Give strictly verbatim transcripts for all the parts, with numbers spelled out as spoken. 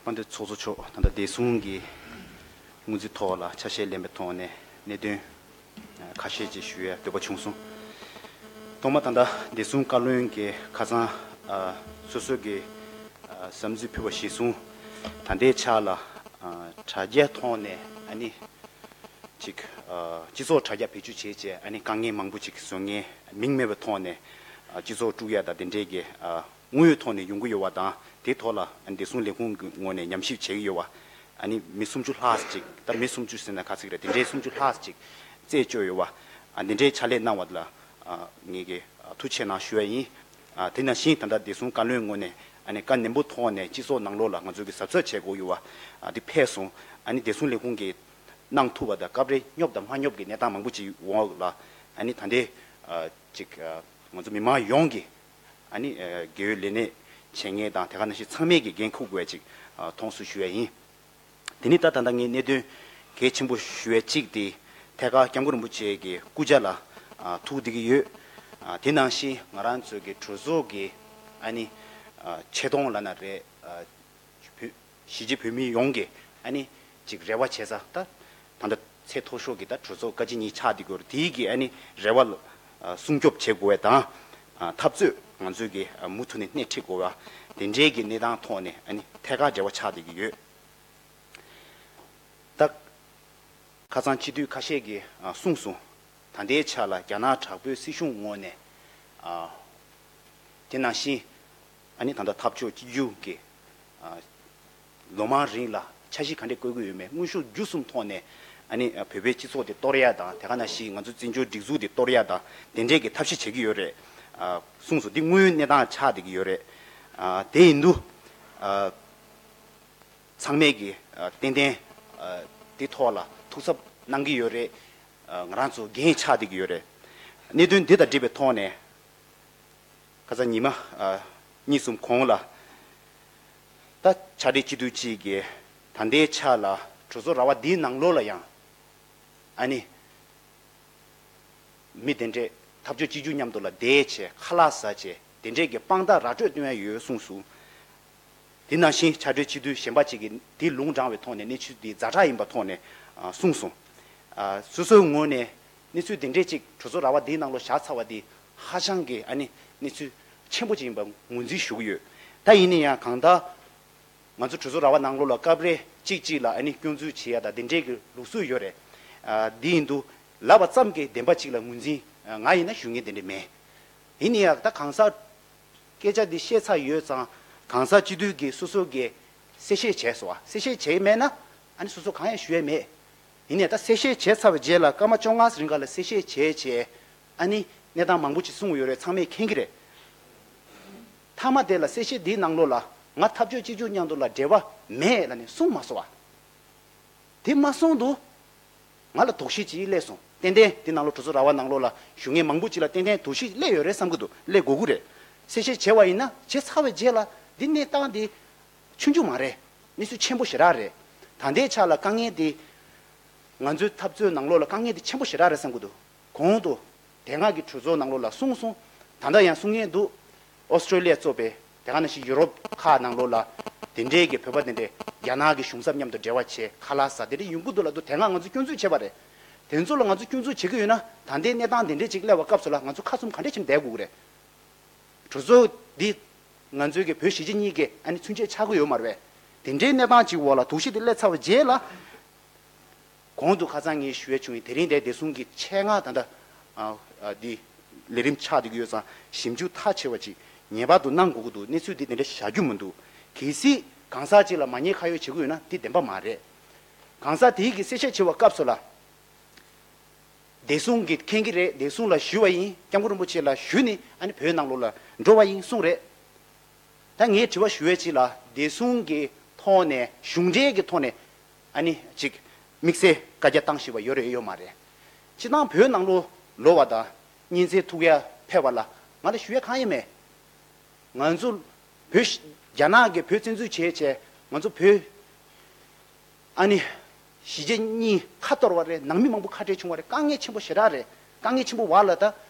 དཔལ་ལྡན་ཚོགས་གཙོ་མཆོག་ད་ལྟ་བདེ་སྲུང་གི་སྔོན་རྩིས་ཐོག་ལ་ཆ་ཤས་ལེན་པའི་ཐོག་ནས་གནད་དོན་ཁ་ཤས་ཅིག་ཞུ་ཡ་འདོད་པ་བྱུང་སོང་། ཐོག་མ་ད་ལྟ་བདེ་སྲུང་བཀའ་བློན་གྱིས་ཁ་སང་སོ་སོ་གི་བསམ་ཚུལ་ཕུལ་བ་གཞིར་བཟུང་ད་ལྟའི་ཆ་ལ་དྲ་རྒྱའི་ཐོག་ནས་ཨ་ནི་ཅིག་སྤྱི་ཚོགས་དྲ་རྒྱ་བེད་སྤྱོད་བྱས་བྱས་ཨ་ནི་དཀའ་ངལ་མང་པོ་ཅིག་བཟོ་མཁན་མིང་མེད་པའི་ཐོག་ནས་སྤྱི་ཚོགས་དཀྲུག་ཡ་དང་དེ་འདྲའི་གི་དངོས་ཡོད་ཐོག་ནས་ཡོང་གི་ཡོད་པ་དང་དེའི་ཐོག་ལ་བདེ་སྲུང་ལས་ཁུངས་ཀྱི་ངོས་ནས་ཉམས་ཞིབ་བྱེད་ཀྱི་ཡོད་པ། ཨ་ནི་མི་སུམ་ཅུ་ལྷག་ཅིག་ད་མི་སུམ་ཅུ་ཟེར་ན་ག་ཚོད་རེད། དེ་འདྲའི་སུམ་ཅུ་ལྷག་ཅིག་རྩད་གཅོད་ཡོད་པ། ཨ་འདི་འདྲའི་ཕྱག་ལས་གནང་བ་ལ་ཨ་ངེད་ཀྱིས་ཨ་ཐུགས་རྗེ་གནང་ཞུ་ཡ་ཡིན། ཨ་དེ་ནང་བཞིན་ད་ལྟ་བདེ་སྲུང་བཀའ་བློན་ངོས་ནས་ཨ་ནི་བཀའ་ནན་པོ་ཐོག་ནས་སྤྱི་ཚོགས་ནང་ལོགས་ལ་ང་ཚོ་གི་གཟབ་གཟབ་བྱེད་དགོས་ཡོད་པ་ཨ་འདི་ཕེབས་སོང་། ཨ་ནི་བདེ་སྲུང་ལས་ཁུངས་ཀྱིས་གནང་ཐུབ་པ་དང་སྐབས་རེ་སྙོབ་དང་མ་སྙོབ་ཀྱི་གནས་སྟངས་མང་པོ་ཅིག་འོག་ལ་ཨ་ནི་ད་ལྟའི་ཨ་ཅིག་ཨ་ང་ཚོ་མི་མང་ཡོངས་ཀྱི་ཨ་ནི་ཨ་རྒས་ཡོལ་ལས་གནས་བྱེད་མཁན་དང་དེ་ག་ནང་བཞིན་ཚང་མས་ཀྱི་འགན་འཁུར་དགོས་ཅིག་ཨ་མཐོང་སོང་ཞུ་ཡ་ཡིན། དེ་ནི་ད་ད་ལྟ་ངས་གནད་དོན་གལ་ཆེན་པོ་ཞུ་བའི་གཅིག་དེ་ཐད་ཀར་སྐྱབས་མགོན་རིན་པོ་ཆེ་གི་སྐུ་ཕྱྭ་ལ་ཨ་ཐུགས་བདེ་གི་ཡོད། ཨ་དེ་ནང་བཞིན་ང་རང་ཚོའི་གི་གྲོས་ཚོགས་ཀྱི་ཨ་ནི་ཨ་ཆེ་མཐོང་ལབ་ན་རེད། ཨ་བོད་གཞིས་བྱེས་བོད་མི་ཡོངས་ཀྱི་ཨ་ནི་ཅིག་རེ་བ་བྱེད་ས་ད་ད་ལྟ་ཚད་མཐོ་ཤོས་ཀྱི་ད་གྲོས་ཚོགས་བཀའ་སྤྱི་གཉིས་ཆགས་བསྡད་ཀྱི་ཡོད་རེད། དེའི་གི་ཨ་ནི་རེ་བ་ལ་ཨ་སྲུང་སྐྱོབ་བྱེད་དགོས་པ་དང་ཨ་འཐབ་རྩོད་ང་ཚོའི་གི་ཨ་མུ་མཐུད་ནས་སྣེ་ཁྲིད་དགོས་པ་དེ་འདྲའི་གི་གནས་སྟངས་ཐོག་ནས་ཨ་ནི་ཐད་ཀར་འབྲེལ་བ་ཆགས་བསྡད་ཀྱི་ཡོད། ད་ཁ་སང་སྤྱི་འཐུས་ཁ་ཤས་ཀྱིས་ཨ་གསུངས་སོང་། ད་ལྟའི་ཆ་ལ་རྒྱ་ནག་དྲག་པོའི་སྲིད་གཞུང་ངོས་ནས་ཨ་དེ་ནང་བཞིན་ཨ་ནི་ད་ལྟ་འཐབ་ཕྱོགས་གཅིག་གྱུར་གྱི་ཨ་ལོ་མང་རིང་ལ་འཆར་གཞི་ག་འདྲས་བཀོད་ཀྱི་ཡོད་མེད། དངོས་ཤུགས་བརྒྱུད་གསུམ་ཐོག་ནས་ཨ་ནི་ཨ་བོད་པའི་སྤྱི་ཚོགས་དེ་གཏོར་ཡ་དང་དེ་ག་ནང་བཞིན་ང་ཚོ་བཙན་བྱོལ་སྒྲིག་འཛུགས་དེ་གཏོར་ཡ་དང་དེ་འདྲས་ཀྱི་ཐབས་ཤེས་བྱེད་ཀྱི་ཡོད་རེད། ཨ་གསུངས་སོང་། འདི་དངོས་ཡོད་གནས་སྟངས་ཆགས་བསྡད་ཀྱི་ཡོད་རེད། ཨ་དེ་ཡིན་དུས་ཨ་ཚང་མས་ཀྱི་ཨ་ཏན་ཏན་ཨ་དེ་ཐོག་ལ་ཐུགས་འཚབ་གནང་གི་ཡོད་རེད། ཨ་ང་རང་ཚོ་འགན་ཆགས་བསྡད་ཀྱི་ཡོད་རེད། གནད་དོན་འདི་དང་འབྲེལ་བའི་ཐོག་ནས་ཁ་སང་ཉི་མ་ཨ་གཉིས་གསུམ་གོང་ལ་ད་ཕྱག་སྦྲེལ་སྤྱི་འཐུས་གཅིག་གིས་ད་ལྟའི་ཆ་ལ་གྲོས་ཚོགས་ར་བ་འདིའི་ནང་ལོགས་ལ་ཡང་ཨ་ནི་མི་དེ་འདྲས་འཐབ་ཕྱོགས་གཅིག་གྱུར་མཉམ་དུ་ལ་བསྡད་བྱས་ཁ་ལག་ཟ་བྱས་དེ་འདྲས་ཀྱི་དཔང་རྟགས་ར་སྤྲོད་སྟོན་ཡ་ཡོད་གསུངས་སོང་། དེ་ནང་བཞིན་ཕྱག་སྦྲེལ་སྤྱི་འཐུས་གཞན་པ་ཅིག་གིས་དེ་ལུང་དྲངས་པའི་ཐོག་ནས་གནས་ཚུལ་དེ་ཛ་དྲག་ཡིན་པ་ཐོག་ནས་ཨ་གསུངས་སོང་། ཨ་སོ་སོའི་ངོས་ནས་གནས་ཚུལ་དེ་འདྲས་ཅིག་གྲོས་ཚོགས་ར་བ་འདིའི་ནང་ལོགས་བཞག་ཚར་བ་དེ་ཧ་ཅང་གི་ཨ་ནི་གནས་ཚུལ་ཆེན་པོ་ཅིག་ཡིན་པ་ངོས་འཛིན་ཞུ་གི་ཡོད། ད་ཡིན་ན་ཡང་གང་ལྟར་ང་ཚོ་གྲོས་ཚོགས་ར་བ་ནང་ལོགས་ལ་སྐབས་རེ་གཅིག་གཅིག་ལ་ཨ་ནི་སྐྱོན་འཛུགས་བྱེད་ཡ་དང་དེ་འདྲས་ཀྱི་ལུགས་སྲོལ་ཡོད་རེད། ཨ་འདི་ཡིན་དུས་ལབ་པ་ཙམ་གྱིས་བདེན་པ་གཅིག་ལ་ངོས་འཛིན་ཨ་ང་ཡིན་ན་ཞུ་མཁན་དེ་འདྲས་མེད། ཡིན་ན་ཡང་ད་གང་ཟག་སྐད་ཆ་འདི་བཤད་ཚར་ཡོད་ཙང་གང་ཟག་སྤྱི་འཐུས་ཀྱིས་སོ་སོ་གིས་གསལ་བཤད་བྱས་སོང་བ། གསལ་བཤད་བྱས་མེད་ན་ཨ་ནི་སོ་སོ་གང་ཡང་ཞུ་ཡས་མེད། ཡིན་ནའི་ད་གསལ་བཤད་བྱས་ཚར་བའི་རྗེས་ལ་སྐར་མ་བཅོ་ལྔ་རིང་ག་ལ་གསལ་བཤད་བྱས་བྱས་ཨ་ནི་གནས་སྟངས་མང་པོ་ཅིག་གསུངས་ཡོད་རེད། ཚང་མས་མཁྱེན་གྱི་རེད། མཐའ་མ་དེ་ལ་གསལ་བཤད་འདིའི་ནང་ལོགས་ལ་ང་འཐབ་ཕྱོགས་གཅིག་གྱུར་མཉམ་དུ་ལ་འབྲེལ་བ་མེད་ལབ་ནས་གསུངས་མ་སོང་བ། དེ་མ་གསུངས་འདུག་ང་ལ་དོགས་གཞི་ཅིག་སླེབས་སོང་། ཏན་ཏན་དེ་ནང་ལོགས་གྲོས་ཚོགས་ར་བ་ནང་ལོགས་ལ་ཞུ་མཁན་མང་པོ་ཅིག་ལ་ཏན་ཏན་དོགས་གཞི་སླེབས་ཡོད་རེད་བསམ་གྱི་འདུག་སླེབས་དགོས་ཀྱི་རེད། གསལ་བཤད་བྱས་པ་ཡིན་ན་བྱས་ཚར་བའི་རྗེས་ལ་འདི་གནས་སྟངས་འདི་ཆུང་ཆུང་མ་རེད། གནས་ཚུལ་ཆེན་པོ་ཞེ་དྲག་རེད། ད་ལྟའི་ཆ་ལ་དཀའ་ངལ་འདི་ང་ཚོའི་འཐབ་རྩོད་ནང་ལོགས་ལ་དཀའ་ངལ་འདི་ཆེན་པོ་ཞེ་དྲག་རེད་བསམ་གྱི་འདུག་གོང་དུ་དེ་སྔ་གི་གྲོས་ཚོགས་ནང་ལོགས་ལ་གསུངས་སོང་། ད་ལྟ་ཡང་གསུང་མཁན་འདུག་ཨོ་སི་ཀྲོ་ལི་ཡ་གཙོས་པའི་དེ་ག་ནང་བཞིན་ཡུ་རོབ་ཁག་ནང་ལོགས་ལ་དེ་འདྲའི་གི་བོད་པ་དེ་འདྲས་རྒྱ་ནག་གི་གཞུང་ཚབ་མཉམ་དུ་འབྲེལ་བ་བྱས་ཁ་ལག་ཟ་དེ་འདྲས་ཡོང་གི་འདུག་ལབ་འདུག་དེ་སྔ་ང་ཚོ་སྐྱོན་འཛུགས་བྱས་པ་རེད། དེ་ཚོ་ལ་ང་ཚོ་སྐྱོན་འཛུགས་བྱེད་ཀྱི་ཡོད་ན་ད་ལྟའི་གནས་སྟངས་དེ་འདྲས་ཅིག་སླེབས་པ་སྐབས་སུ་ལ་ང་ཚོ་ཁ་བཙུམ་ག་འདྲས་བྱས་ནས་བསྡད་དགོས་ཀྱི་རེད། གྲོས་ཚོགས་འདི་ང་ཚོའི་གི་བོད་གཞིས་བྱེས་གཉིས་ཀྱི་ཨ་ནི་ཚུན་ཆད་ཆགས་ཀྱི་ཡོད་མ་རེད་པས། དེ་འདྲའི་གནས་སྟངས་ཅིག་འོག་ལ་དོགས་གཞི་དེ་སླེབས་ཚར་བའི་རྗེས་ལ། གོང་དུ་ཁ་སང་ངས་ཞུ་ཡ་བྱུང་བའི་དེ་རིང་འདིར་བདེ་སྲུང་གི་ཆེད་མངགས་ད་ལྟ་ཨ་ཨ་འདི་ལས་རིམ་ཆགས་བསྡད་ཀྱི་ཡོད་ཙང་ཞིབ་འཇུག་ཐག་ཆོད་པ་ཅིག་ངེས་པར་དུ་གནང་དགོས་ཀྱི་འདུག་གནས་ཚུལ་འདི་དེ་འདྲ་བཞག་རྒྱུ་མི་འདུག་གལ་སྲིད་གང་ཟག་ཅིག་ལ་མ་ཉེས་ཁ་གཡོགས་བྱེད་ཀྱི་ཡོད་ན་འདི་བདེན་པ་མ་རེད། གང་ཟག་དེའི་གི་གསལ་བཤད་བྱེད་པའི་སྐབས་སུ་ལ། བདེ་སྲུང་གིས་མཁྱེན་གྱི་རེད། བདེ་སྲུང་ལ་ཞུས་པ་ཡིན། སྐྱབས་མགོན་རིན་པོ་ཆེ་ལ་ཞུས་ནས་ཨ་ནི་བོད་ནང་ལོགས་ལ་འགྲོ་བ་ཡིན་གསུངས་རེད། ད་ངས་དྲི་བ་ཞུ་ཡས་ཅིག་ལ་བདེ་སྲུང་གི་ཐོག་ནས་གཞུང་འབྲེལ་གྱི་ཐོག་ནས་ཨ་ནི་ཅིག་དམིགས་བསལ་བཀའ་རྒྱ་བཏང་བཞིན་པ་ཡོད་རེད་ཡོད་མ་རེད། སྤྱིར་བཏང་བོད་ནང་ལོགས་ལོག་པ་དང་གཉེན་ཚན་ཐུག་ཡ་ཕེབས་པ་ལ་ང་ལ་ཞུ་ཡ་གང་ཡང་མེད། ང་ཚོ་བོད་རྒྱ་ནག་གིས་བོད་བཙན་འཛུལ་བྱས་བྱས་ང་ཚོ་བོད་ཨ་ནི་གཞིས་བྱེས་གཉིས་ཁ་གཏོར་བ་རེད། ནང་མི་མང་པོ་ཁ་བྲལ་བྱུང་བ་རེད། དཀའ་ངལ་ཆེན་པོ་ཞེ་དྲག་རེད། དཀའ་ངལ་ཆེན་པོ་བར་ལ་ད་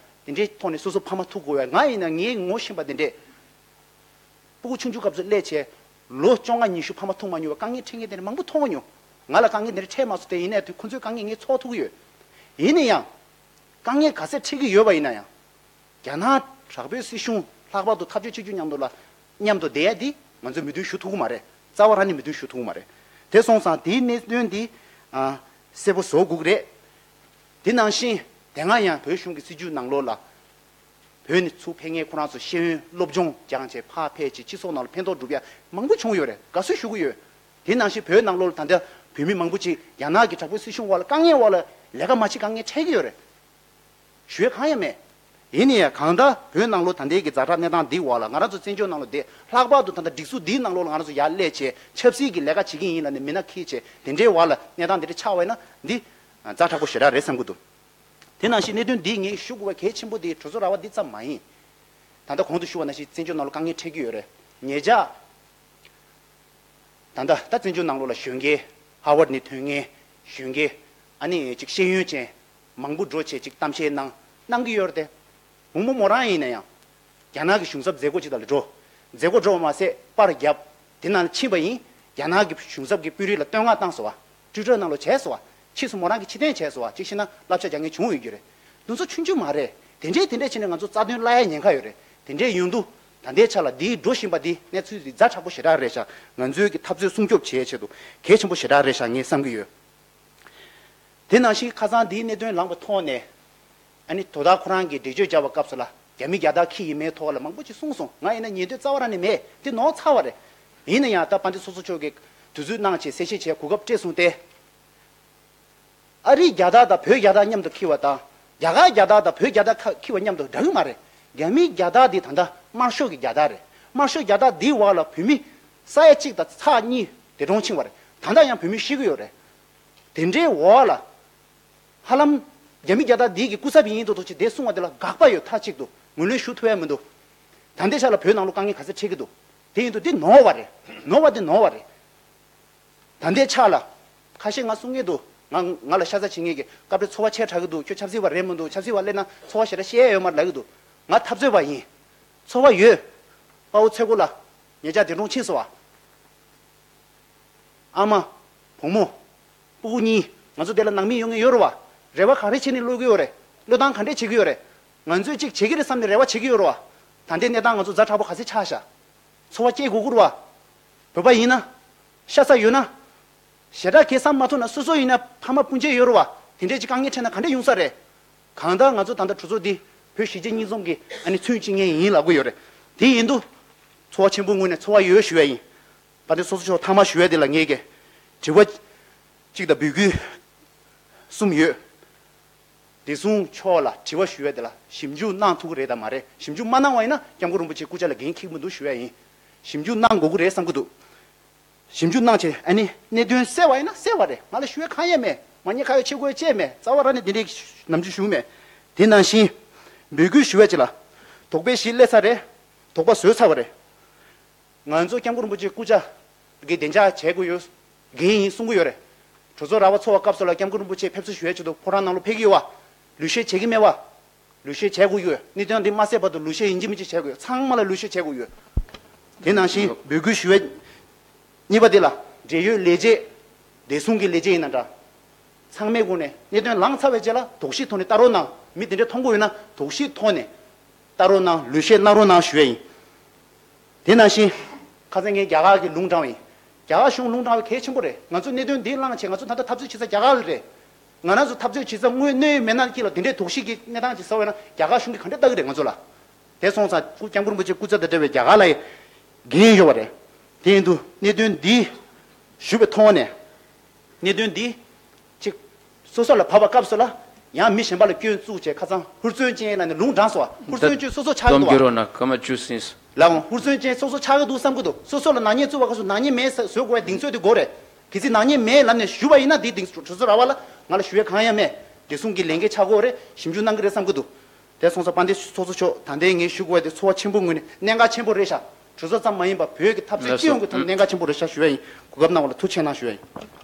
དེ་འདྲའི་ཐོག་ནས་སོ་སོ་ཕ་མ་ཐུག་དགོས་བས། ང་ཡིན་ན་ངའི་ངོ་ཤེས་པ་དེ་འདྲས་སྤུ་གུ་ཆུང་ཆུང་སྐབས་སུ་སླེབས་བྱས་ ལོ་བཅོ་ལྔ་ཉི་ཤུ་ཕ་མ་ཐུག་མ་མྱོང་བའི་དཀའ་ངལ་འཕྲད་མཁན་དེ་འདྲ་མང་པོ་མཐོང་གི་མྱོང་། ང་ལ་དཀའ་ངལ་དེ་འདྲ་འཕྲད་མ་སོང་སྟེ། ཡིན་ནའི་ཁོང་ཚོའི་དཀའ་ངལ་ངས་ཚོར་ཐུབ་ཀྱི་ཡོད། ཡིན་ན་ཡང་། དཀའ་ངལ་ག་ཚད་འཕྲད་ཀྱི་ཡོད་པ་ཡིན་ན་ཡང་། རྒྱ་ནག་དྲག་པོའི་སྲིད་གཞུང་ལྷག་པར་དུ་འཐབ་ཇུས་གཅིག་གྱུར་མཉམ་དུ་ལ་མཉམ་དུ་བསྡད་ཡ་འདི་ང་ཚོས་མོས་མཐུན་ཞུ་ཐུབ་ཀྱི་མ་རེད། རྩ་བ་རང་ནས་མོས་མཐུན་ཞུ་ཐུབ་ཀྱི་མ་རེད། དེ་སོང་ཙང་དེའི་གནད་དོན་འདི་ཨ་གསལ་པོ་བཟོ་དགོས་ཀྱི་རེད། དེ་ནང་བཞིན་དེ་སྔ་ཡང་བོད་གཞུང་གི་སྲིད་ཇུས་ནང་ལོགས་ལ། བོད་ནས་ཚུར་ཕེབས་མཁན་ཁོ་རང་ཚོ་ཤེས་ཡོན་སློབ་སྦྱོང་སྦྱངས་བྱས་ཕར་ཕེབས་བྱས་སྤྱི་ཚོགས་ནང་ལ་ཕན་ཐོགས་སྒྲུབ་ཡ་མང་པོ་བྱུང་ཡོད་རེད། དགའ་བསུ་ཞུ་གི་ཡོད། དེ་ནང་བཞིན་བོད་ནང་ལོགས་ལ་ད་ལྟ་བོད་མི་མང་པོ་ཅིག་རྒྱ་ནག་གི་དྲག་པོའི་སྲིད་གཞུང་འོག་ལ་དཀའ་ངལ་འོག་ལ་ལས་ཀ་མ་བྱེད་དཀའ་ངལ་འཕྲད་ཀྱི་ཡོད་རེད། ཞུ་ཡ་གང་ཡང་མེད། ཡིན་ན་ཡང་གང་ལྟར་བོད་ནང་ལོགས་ད་ལྟའི་གི་ཛ་དྲག་གནས་སྟངས་འདིའི་འོག་ལ་ང་རང་ཚོ་བཙན་བྱོལ་ནང་ལོགས་བསྡད། ལྷག་པར་དུ་ད་ལྟ་སྒྲིག་འཛུགས་འདིའི་ནང་ལོགས་ལ་ང་རང་ཚོ་ཡར་སླེབས་བྱས་ཆབ་སྲིད་ཀྱི་ལས་ཀ་བྱེད་ཀྱི་ཡིན་ལབ་ནས་མི་སྣ་འཁྱེར་བྱས་དེ་འདྲའི་འོག་ལ་གནས་སྟངས་འདི་འདྲ་ཆགས་པ་ཡིན་ན་འདི་ཛ་དྲག་པོ་ཞེ་དྲག་རེད་བསམ་གྱི་འདུག་དེ་ནང་བཞིན་གནད་དོན་འདི་ངས་ཞུ་དགོས་པ་གལ་ཆེན་པོ་དེ་གྲོས་ཚོགས་ར་བ་འདི་ཙམ་མ་ཡིན། ད་ལྟ་གོང་དུ་ཞུ་བ་ནང་བཞིན་བཙན་བྱོལ་ནང་ལ་དཀའ་ངལ་འཕྲད་ཀྱི་ཡོད་རེད། ཉེ་ཆར་ད་ལྟ་ད་བཙན་བྱོལ་ནང་ལོགས་ལ་གཞོན་སྐྱེས། ཧར་ཝརཌ་ནས་ཐོན་མཁན་གཞོན་སྐྱེས། ཨ་ནི་ཅིག་ཤེས་ཡོན་ཅན་མང་པོ་འགྲོ་བྱས་ཅིག་གཏམ་བཤད་གནང་གནང་གི་ཡོད་རེད་དེ། བུ་མོ་མོ་རང་ཡིན་ན་ཡང་རྒྱ་ནག་གི་གཞུང་ཚབ་མཛད་སྒོ་ཅིག་ལ་འགྲོ། མཛད་སྒོ་འགྲོ་བ་མ་ཟད་པར་བརྒྱབ། དེ་ནང་ཕྱིན་པ་ཡིན། རྒྱ་ནག་གི་གཞུང་ཚབ་ཀྱི་དཔོན་རིགས་ལ་བསྟོད་བསྔགས་བཏང་སོང་བ། ཊུའི་ཊར་ནང་ལོགས་བྱས་སོང་བ། ཕྱིས་སུ་མོ་རང་གིས་ཕྱིར་འཐེན་བྱས་སོང་བ། གཅིག་བཤད་ན་བསླབ་བྱ་རྒྱག་མཁན་བྱུང་ཡོད་རྒྱུ་རེད། འདི་ཚོ་ཆུང་ཆུང་མ་རེད། དེ་འདྲས་དེ་འདྲས་བྱས་ནས་ང་ཚོ་རྩ་དོན་བརླག་ཡའི་ཉེན་ཁ་ཡོད་རེད། དེ་འདྲས་ཡོང་དུས་ད་ལྟའི་ཆ་ལ་འདིའི་འགྲོ་བཞིན་པ་འདི་གནས་ཚུལ་འདི་ཛ་དྲག་པོ་ཞེ་དྲག་རེད་ཤག་ང་ཚོའི་གི་འཐབ་རྩོད་སྲུང་སྐྱོབ་བྱེད་ཆེད་དུ་གལ་ཆེན་པོ་ཞེ་དྲག་རེད་ཤག་ངས་བསམ་གྱི་ཡོད། དེ་ནང་བཞིན་ཁ་སང་འདིའི་གནད་དོན་ལངས་པའི་ཐོག་ནས། ཨ་ནི་དོ་བདག་ཁོ་རང་གིས་འགྲེལ་བརྗོད་བརྒྱབ་པའི་སྐབས་སུ་ལ་རྒྱ་མི་རྒྱལ་དར་འཁྱེར་ཡིན་མིན་ཐོག་ལ་མང་པོ་ཅིག་གསུངས་སོང་། ང་ཡིན་ན་ཉན་འདོད་རྩ་བ་རང་ནས་མེད། དེ་ནོར་ཚར་བ་རེད། ཡིན་ན་ཡང་ད་དཔལ་ལྡན་ཚོགས་གཙོ་མཆོག་གིས་དུས་ཚོད་གནང་བྱས་གསལ་བཤད་བྱས་གོ་སྐབས་སྤྲད་སོང་སྟེ། ཨ་རིའི་རྒྱལ་དར་དང་བོད་རྒྱལ་དར་མཉམ་དུ་འཁྱེར་བ་དང་། རྒྱ་གར་རྒྱལ་དར་དང་བོད་རྒྱལ་དར་ཁ་འཁྱེར་བ་མཉམ་དུ་འདྲ་གི་མ་རེད། རྒྱ་མིའི་རྒྱལ་དར་འདི་ད་ལྟ་དམར་ཤོག་གི་རྒྱལ་དར་རེད། དམར་ཤོག་རྒྱལ་དར་འདིའི་འོག་ལ་བོད་མི་ས་ཡ་གཅིག་དང་ཚེག་གཉིས་དེ་གྲོངས་ཕྱིན་པ་རེད། ད་ལྟ་ཡང་བོད་མི་ཤི་གི་ཡོད་རེད། དེ་འདྲའི་འོག་ལ། ཧ་ལམ། རྒྱ་མི་རྒྱལ་དར་འདི་གི་སྐུ་ཚབ་ཡིན་མདོག་མདོག་བྱས་དེ་གསུང་བ་དེ་ལ་དགག་པ་ཡོད་མཐའ་གཅིག་ཏུ་ངོས་ལེན་ཞུ་ཐུབ་ཡ་མི་འདུག་ད་ལྟའི་ཆ་ལ་བོད་ནང་ལོགས་དཀའ་ངལ་ག་ཚད་འཕྲད་ཀྱི་འདུག་དེ་ཡིན་དུས་འདི་ནོར་བ་རེད། ནོར་བ་འདི་ནོར་བ་རེད། ད་ལྟའི་ཆ་ལ། ཁ་ཤས་ང་གསུང་གི་འདུག་ང་ང་ལ་ཤ་ཚ་བྱེད་མཁན་གྱི་སྐབས་རེ་ཚོར་བ་ཆེ་དྲགས་ཀྱི་འདུག་ཁྱོད་ཆབ་སྲིད་པ་རེད་མི་འདུག་ཆབ་སྲིད་པ་སླེབས་ན་ཚོར་བ་ཞེ་དྲག་བཤད་ཡ་ཡོད་མ་རེད་ལབ་ཀྱི་འདུག་ང་འཐབ་རྩོད་པ་ཡིན། ཚོར་བ་ཡོད། དཔའ་བོ་ཚེ་རྒོད་ལགས། ཉེ་ཆར་འདས་གྲོངས་ཕྱིན་སོང་བ། ཨ་མ། བུ་མོ། སྤུ་གུ་གཉིས། ང་ཚོ་དེ་ལ་ནང་མི་ཡོང་མཁན་ཡོད་རེད་བ། རེ་བ་ག་རེ་བྱས་ནས་བློས་བཀལ་ཡོད་རེད། བློས་བཏང་ག་འདྲས་བྱེད་ཀྱི་ཡོད་རེད། ང་ཚོས་གཅིག་བྱེད་ཀྱི་རེད་བསམ་ནས་རེ་བ་བྱེད་ཀྱི་ཡོད་རེད་བ། ད་ལྟའི་གནས་སྟངས་ང་ཚོ་ཛ་དྲག་པོ་ག་ཚོད་ཆགས་ཤག་ཚོར་བ་སྐྱེ་དགོས་ཀྱི་རེད་བ། བོད་པ་ཡིན་ན། ཤ་ཚ་ཡོད་ན། ཞེ་དྲག་གས་བསམ་མ་ཐུབ་ན་སོ་སོ་ཡིན་ན་ཕ་མ་སྤུན་མཆེད་ཡོད་རེད་བ། དེ་འདྲས་ཀྱི་དཀའ་ངལ་འཕྲད་ན་ག་འདྲས་ཡོང་ས་རེད། གང་ལྟར་ང་ཚོ་ད་ལྟ་གྲོས་ཚོགས་འདི་བོད་གཞིས་བྱེས་གཉིས་འཛོམས་ཀྱི་ཨ་ནི་མཚོན་བྱེད་མཁན་ཡིན་ལབ་ཀྱི་ཡོད་རེད། དེ་ཡིན་དུས། ཚོར་བ་ཆེན་པོའི་ངོས་ནས་ཚོར་བ་ཡོད་ཞུ་ཡ་ཡིན། དཔལ་ལྡན་ཚོགས་གཙོ་མཆོག་མཐའ་མ་ཞུ་ཡ་དེ་ལ་ངས་ཀྱི། དྲི་བ། གཅིག་དང་འབོད་སྐུལ། གསུམ་ཡོད། བདེ་སྲུང་མཆོག་ལ་དྲི་བ་ཞུ་ཡ་དེ་ལ་ཞིབ་འཇུག་གནང་ཐུབ་ཀྱི་རེད་དམ་མ་རེད། ཞིབ་འཇུག་མ་གནང་བ་ཡིན་ན་སྐྱབས་མགོན་རིན་པོ་ཆེའི་སྐུ་ཕྱྭ་ལ་འགན་འཁྱེར་གྱི་མི་འདུག་ཞུ་ཡ་ཡིན། ཞིབ་འཇུག་གནང་དགོས་ཀྱི་རེད་བསམ་གྱི་འདུག་ཞིབ་འཇུག་གནང་བྱས་ཨ་ནི་གནད་དོན་གསལ་བ་ཡིན་ན་གསལ་བ་རེད། ང་ལ་ཞུ་ཡ་གང་ཡང་མེད། མ་ཉེས་ཁ་ཡོག་ཆེ་དགོས་ཡ་ཅི་ཡང་མེད། རྩ་བ་རང་ནས་དེ་འདྲའི་ནམ་རྒྱུན་ཞུ་མེད། དེ་ནང་བཞིན། འབོད་སྐུལ་ཞུ་བ་ཅིག་ལ། དོགས་པའི་གཞི་སླེབས་ཚར་རེད། དོགས་པ་བཟོས་ཚར་བ་རེད། ང་ཚོ་སྐྱབས་མགོན་རིན་པོ་ཆེའི་སྐུ་ཕྱྭ་གི་བདེ་འཇགས་བྱེད་དགོས་ཡོད། འགན་ཡིན་གསུང་གི་ཡོད་རེད། གྲོས་ཚོགས་ར་བ་ཚོགས་པ་སྐབས་སུ་ལ་སྐྱབས་མགོན་རིན་པོ་ཆེ་ཕེབས་བསུ་ཞུ་ཡའི་ཆེད་དུ་ཕོ་བྲང་ནང་ལ་ཕེབས་ཀྱི་ཡོད་བ། ལུས་བཤེར་བྱེད་ཀྱི་མེད་བ། ལུས་བཤེར་བྱེད་དགོས་ཀྱི་ཡོད། གནད་དོན་འདི་མ་སེལ་བར་དུ་ལུས་བཤེར་ཡིན་གཅིག་མིན་གཅིག་བྱེད་དགོས་ཡོད། ཚང་མ་ལ་ལུས་བཤེར་བྱེད་དགོས་ཡོད། དེ་ནང་བཞིན་འབོད་སྐུལ་ཞུ་བའི་གཉིས་པ་དེ་ལ་འབྲེལ་ཡོད་ལས་བྱེད། བདེ་སྲུང་གི་ལས་བྱེད་ཡིན་ན་འདྲ། ཚང་མའི་སྒོ་ནས་གནད་དོན་ལངས་ཚར་བའི་རྗེས་ལ་དོགས་གཞིའི་ཐོག་ནས་ལྟ་རོགས་གནང་། མི་དེ་འདྲས་མཐོང་གི་ཡོད་ན་དོགས་གཞིའི་ཐོག་ནས་ལྟ་རོགས་གནང་། ལུས་བཤེར་གནང་རོགས་གནང་ཞུ་ཡ་ཡིན། དེ་ནང་བཞིན་ཁ་སང་ངས་རྒྱ་གར་གྱི་ལུང་དྲངས་པ་ཡིན། རྒྱ་གར་གཞུང་ལུང་དྲངས་པ་གལ་ཆེན་པོ་རེད། ང་ཚོ་གནད་དོན་འདི་བླངས་བྱས་ང་ཚོ་ད་ལྟ་འཐབ་རྩོད་བྱེད་ས་རྒྱ་གར་ལ་རེད། ང་རང་ཚོ་འཐབ་རྩོད་བྱེད་ས་དངོས་གནས་མེད་ན་ཀྱི་ལ་དེ་འདྲའི་དོགས་གཞི་གི་གནས་སྟངས་ཅིག་ཟ་བས་ན་རྒྱ་གར་གཞུང་གིས་ག་འདྲས་ལྟ་གི་རེད་ང་ཚོ་ལ། དེ་སོང་ཙང་སྐུ་སྐྱབས་མགོན་རིན་པོ་ཆེ་སྐུ་ཚབ་དང་འབྲེལ་བའི་རྒྱ་གར་ལ་ཡི་འགན་ཡོད་པ་རེད། དེ་ཡིན་དུས་གནད་དོན་འདི་ཞུ་བའི་ཐོག་ནས་གནད་དོན་འདི་ཅིག་སོ་སོ་ལ་བབས་པ་སྐབས་སུ་ལ་ཡང་མི་གཞན་པ་ལ་སྐྱོན་བཙུགས་བྱས་ཁ་སང་ཧུར་བརྩོན་ཅན་ལ་ནི་ལུང་དྲངས་སོ། ཧུར་བརྩོན་ཅན་སོ་སོ་ཆགས་ཀྱི་འདུག་བ། ལའང་ཧུར་བརྩོན་ཅན་སོ་སོ་ཆགས་ཀྱི་འདུག་བསམ་གྱི་འདུག་སོ་སོ་ལ་ནག་ཉེས་བཙུགས་པ་སྐབས་སུ་ནག་ཉེས་མེད་ཟེར་བཟོ་དགོས་པའི་གདེང་ཚོད་དེ་དགོས་རེད། གལ་སྲིད་ནག་ཉེས་མེད་ལབ་ནས་ཞུ་བ་ཡིན་ན་དེའི་གདེང་ཚོད་ར་བ་ལ་ང་ལ་ཞུ་ཡ་གང་ཡང་མེད། བདེ་སྲུང་གི་ལས་འགན་ཆགས་དགོས་རེད། ཞིབ་འཇུག་གནང་གི་རེད་བསམ་གྱི་འདུག་དེ་སོང་ཙང་དཔལ་ལྡན་ཚོགས་གཙོ་མཆོག་ད་ལྟའི་ངས་ཞུ་དགོས་པ་དེ་ཚོར་བ་ཆེན་པོའི་ངོས་ནས་གནད་འགག་ཆེན་པོ་རེད་ཤག་གྲོས་ཚོགས་ཙམ་མ་ཡིན་པར་བོད་ཀྱི་འཐབ་རྩོད་སྤྱི་ཡོངས་ཀྱི་ཐོག་ནས་གནད་འགག་ཆེན་པོ་རེད་ཤག་ཞུ་ཡ་ཡིན། གོ་སྐབས་གནང་བ་ལ་ཐུགས་རྗེ་ཆེ་གནང་ཞུ་ཡ་ཡིན།